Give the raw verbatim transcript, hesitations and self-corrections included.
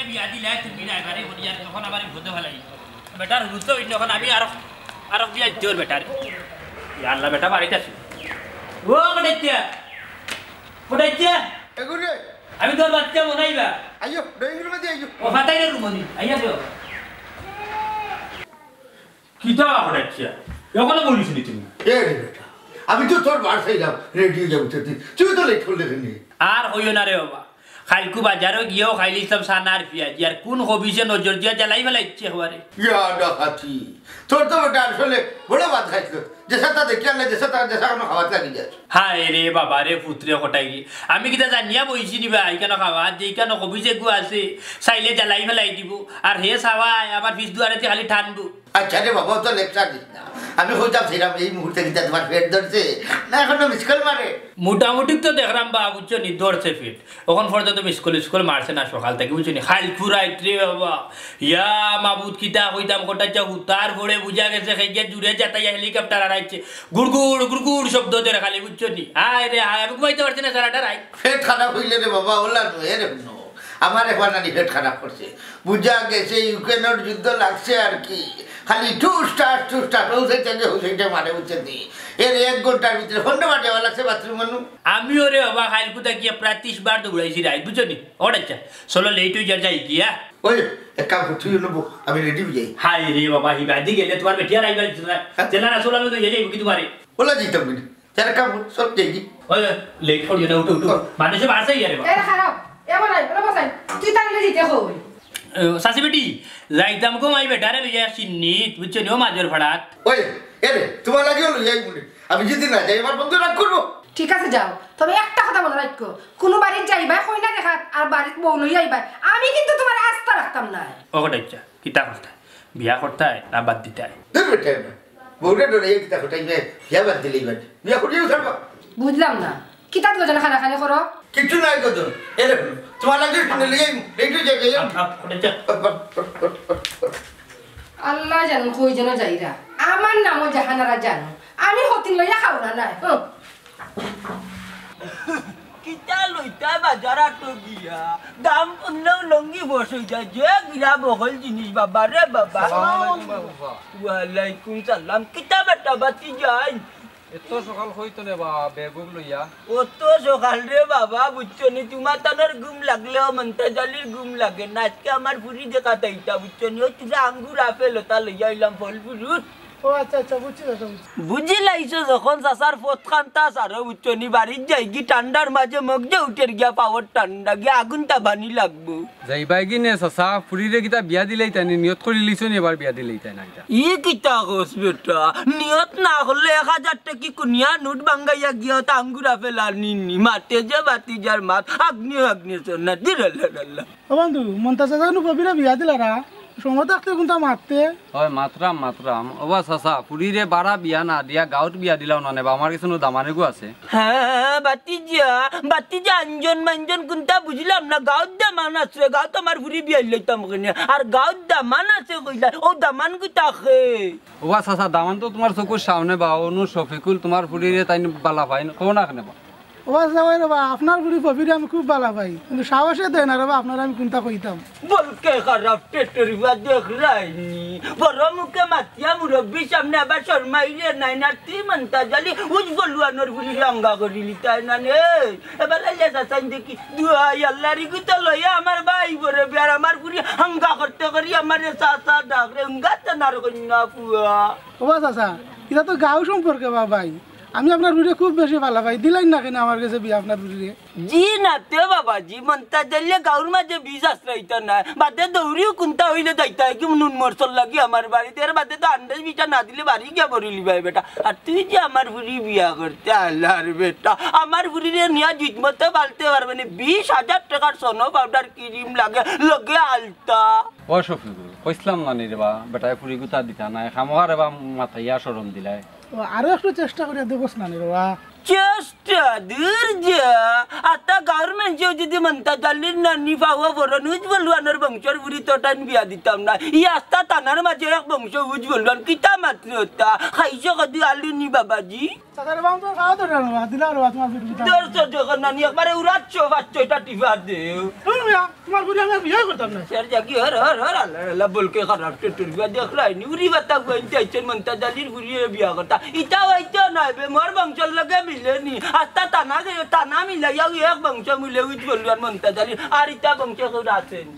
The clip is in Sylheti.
বিয়া দিলাই তুমি না এবারে বলি আর তখন আমার বিপদে ফেলাই। বেটার হুরুত্ব অইন্য, অখন আমি আরো, আরো বিয়া দিতে অইবো বেটার। ইয়া আল্লাহ, বেটা বাড়িত আছে। ও কটাইতে? কটাইতে? এগুরে। আমি তোর বাচ্চা মনাইবা। আইও, ড্রয়িং রুমে দি আইও। ও ফাতাই রে রুমনি। আইয়া দেও। কিতা কটাইতে? এখনো বলিস নি তুমি? এ রে বেটা, আমি তো তোর বার চাইলাম, রেডি অইয়া উঠে তুই। তুই তো লেট করলে কেনে? আর কইও না রে বাবা। কাইলকু বাজারো গিয়াও খাইলিছলাম চানা আর পিয়াজি, আর কুন খবিছে নজর দিয়া জ্বালাই ফালাইছে একেবারে। ইয়া ডাকাতি। তোর তো বেটা আসলে বড় বাদ খাইছিল। যেসাতা দেখি আনলে, যেসাতা, যেসা কুনু খাওয়াত লাগি যায়। হায় রে বাবা রে, ফুতরে কটাই গি। আমি কিতা জানিয়া বইছি নি বা, ইখানো খাওয়াত যে ইখানো খবিছে গু আছে, চাইলে জ্বালাই ফালাই দিবো। আর হে চাওয়ায় আবার পিছ দুয়ারেদি খালি টানবো। আচ্ছা রে বাবা, অত লেকচার দিস না। আমি কইতাম চাইরাম এই মুহূর্তে কিতা তুমার পেট ধরছে, না এখনো মিস কল মারে? মোটামুটি তো দেখরাম বা, বুঝছো নি, ধরছে পেট। অখন পর্যন্ত মিস কল, মিস কল মারছে না সকাল থাকি, বুঝছো নি? কাইলকু রাইত রে বাবা, ইয়া মাবুদ, কিতা কইতাম, কটাইতে হুতার পরে বুঝা গেছে, খেইগা জুরে জাতাইয়া হেলিকপ্টার আরাইছে, গুড়গুড়, গুড়গুড় শব্দ দের খালি, বুঝছো নি? হায় রে হায়, আমি ঘুমাইতে পারছি না সারাটা রাইত। পেট খারাপ অইলে রে বাবা, ওলা নয় রে, হুনো। আমার একবার নানি পেট খারাপ করছে। বুঝা গেছে ইউক্রেনর যুদ্ধ লাগছে আর কি। খালি ঠুস ঠাস, ঠুস ঠাস, হুসাইতে গিয়া হুসাইতে মারে, বুঝছো নি? এর এক ঘন্টার ভিতরে পনেরো বার যাওয়া লাগছে বাথরুম মানু। আমিও রে বাবা, কাইলকু থাকি প্রায় ত্রিশ বার দৌড়াইছি রাইত, বুঝছো নি? ওর আচ্ছা, চলো, লেট অই যার, যাই গিয়া। ওই, এক কাম কর, তুই নেবো, আমি রেডি অই যাই। হায় রে বাবা, হিবাদি গেলে তুমার বেটি আর আইবার দিতো না। হ্যাঁ? জেলা রাসুল আমি তো যাই কি তুমারে? ওলা যাইতাম কিনা? তাহলে কাম কর, সব যাই কি? ওই, লেট করিও না, উঠো, উঠো। মানুষে বাসে গিয়া রে বাবা। এ খারাপ, এ বলাই, ওরা বসাই। তুই তাহলে যাইতে কই? এ, চাচি বেটি, যাইতাম গো মাই বেটারে লইয়া সিন্নিত, বুঝছো নি, ও মাজর ফাড়াত। ওই, এ রে, তুমার লাগিও লইয়া আইমু নে। আমি যদি না যাই, আমার বন্ধু রাগ করবো। ঠিক আছে, যাও। তবে একটা কথা মনো রাখিও, কুনু বাড়িত যাইবায় কইনা দেখাত, আর বাড়িত বউ লইয়া আইবায়, আমি কিন্তু তুমারে আস্তা রাখতাম নায়। ও কটাইতে, কিতা করতায়? বিয়া করতায় না বাদ দিতায়? দূর বেটা, বউরে ডরাইয়া কিতা করতায়? বিয়া বাদ দিলেই বাদ। বিয়া করিয়াও ছাড়বা। বুঝলাম না, কিতা দুইজনে কানাকানি করো? কিচ্ছু নাই গো, এ দেখো, তুমার লাগি শুনে লইয়া আইমু, রেডি অই যাই, যাই। আপ, আপ, কটাইতে। আল্লায় জানইন কই যেন যাইরা। আমার নামও জাহানারা জানো। আমি হতিন লইয়া খাওরা নায়। হুঁ। কিতা লইতা বাজার আটো গিয়া? দাম হুনলেউ লঙ্গি বশ অই যায়। যে গিরা বহল জিনিস বাবা রে বাবা। আসসালামু আলাইকুম বাবা। ওয়ালাইকুম সালাম। কিতা বেটা বাতি যাই? এত সকাল অইতো নে বা, বেগুক লইয়া। অত সকাল রে বাবা, বুঝছো নি? তুমার তানর ঘুম লাগলেও মন্তাজ আলীর ঘুম লাগে না। আজকে আমার ফুরি দেখাত আইতা, বুঝছো নি? ওই তুরা আঙ্গুর আপেল ওটা লইয়া আইলাম, ফল fruit। ও আচ্ছা, আচ্ছা, বুঝছি চাচা, বুঝছি। বুঝিলাইছো যখন চাচার পথ খান্তা সারো, বুঝছো নি? বাড়িত যাইগি ঠান্ডার মাঝে মগজে উঠের গিয়া পাওয়ার ঠান্ডা, গিয়া আগুন তাপানি লাগবো। যাইবায় গি নে চাচা, ফুরিরে কিতা বিয়া দিলাইতায় নি, নিয়ত করিলিছো নি এবার বিয়া দিলাইতায় না কিতা? ই কিতা কস বেটা? নিয়ত না করলে এক হাজার টেকি কুনিয়া নোট ভাঙ্গাইয়া গিয়া ওটা আঙ্গুর আপেল আনিনি। মাতে যে বাতিজার মাত, আগ্নেয় আগ্নেয় সোনা, দিরাল্লা। ও বন্ধু, মন্তাজ চাচা নু ফবিরে বিয়া দিলারা, সময় থাকতে কুন্তা মাততে। অয়, মাতরাম, মাতরাম। ওবা চাচা, ফুরিরে বারা বিয়া না দিয়া গাউত বিয়া দিলাও না নে বা, আমার গেছে নু দামান এগু আছে। হ্যাঁ, বাতিজা, বাতিজা, আঞ্জন মাঞ্জন কুন্তা বুঝলাম না, গাউত দামান আছে, গাউত আমার ফুরি বিয়া লইতাম কেনে, আর গাউত দামান আছে কইলা, ও দামান কিতা কে? ওবা চাচা, দামান তো তুমার চকুর সামনে বা, অনু শফিকুল তুমার ফুরিরে তাইন বালা পাইন, কও না কেনে বা? ওবা চাচা, ওই রে বা, আপনার ফুরি ফবিরে আমি খুব বালা পাই, কিন্তু সাহসে দেয় না রে বা, আপনারে আমি কুন্তা কইতাম। বলকে খারাপ টেটরি বা দেখরায়নি, বড় মুখে মাতিয়া মুরব্বির সামনে আবার শরমাইরে নাই না, তুই মন্তাজ আলী উজ বলুয়ানোর ফুরি লঙ্গা করিলিতায় না নে। এবার লাইলে চাচাইন দেখি, দুহাই আল্লার ইগুতা লইয়া আমার ভাই বড় বিয়ার আমার ফুরি হাঙ্গা করতে করি আমারে চাচা ডাকরে, হুঙ্গাতে নার কইন্যা ফুয়া। ওবা চাচা, ইটা তো গাউ সম্পর্কে বা ভাই। আমি আপনার ফুরিরে খুব বেশি বালা পাই, দিলাইন না কেনে আমার গেছে বিয়া আপনার ফুরিরে? জি না তে বাবা, জি মন্তাজ আলীয়ে গাউর মাঝে বিষ আশ্রয়তা নায়, বাদে দৌড়িও কুন্তা অইলে যাইতা, কি নুন মরচর লাগি আমার বাড়িত, এর বাদে তো আন্দাজ বিটা না দিলে বাড়ি গিয়া বড়িলিবায় বেটা। আর তুই যে আমার ফুরি বিয়া করতে আলার বেটা, আমার ফুরিরে নিয়া জিতমতে পালতে পারবে নি, বিশ হাজার টেকার সোনো পাউডার ক্রিম লাগে, লগে আলতা। ও শফিকুল, কইছলাম না নি রে বা, বেটায় ফুরি গুতা দিতা নায়, খামোখা রে বা মাতাইয়া শরম দিলায়। ও, আরো একটু চেষ্টা করিয়া দেখোস না নি রে বা। চেষ্টা দূর যা। আস্তা গাউর মানষেও যদি মন্তাজ আলীর নানি পাওয়া বড় নুজ বলুয়ানোর বংশর ফুড়ি তো তাইন বিয়া দিতাম না। ই আস্তা থানার মাঝে এক বংশ উজ বলুয়ান কিতা মাত্র তা। খাইছো কদি আলু নি বাবাজি? তাদের বাম তো খাওয়া তো রে বাবা, দিলা রে বাবা, তোমার বিরুদ্ধে। দর্শক যখন নানি একবারে উড়াচ্ছ, পাচ্ছ, এটা টিপা দেও। হুম, মিয়া, তোমার ফুড়ি আমি আর বিয়ে করতাম না। স্যার, জাগি হর, হর, হর, আল্লাহ, আল্লাহ, বলকে খারাপ, টেটুর বিয়া দেখলাই নি, উড়ি বাতা গুয়াইন চাইছেন, মন্তাজ আলীর ফুড়িয়ে বিয়া করতা। ইটা হইতো না, বে, মোর বংশর লগে মিলে নি। আস্তা থানা গে-, থানা মিলাইয়া ওই এক বংশ মিলে উজ বলুয়ান মন্তাজ আলীর, আর ইটা বংশ কেউ আছে নি।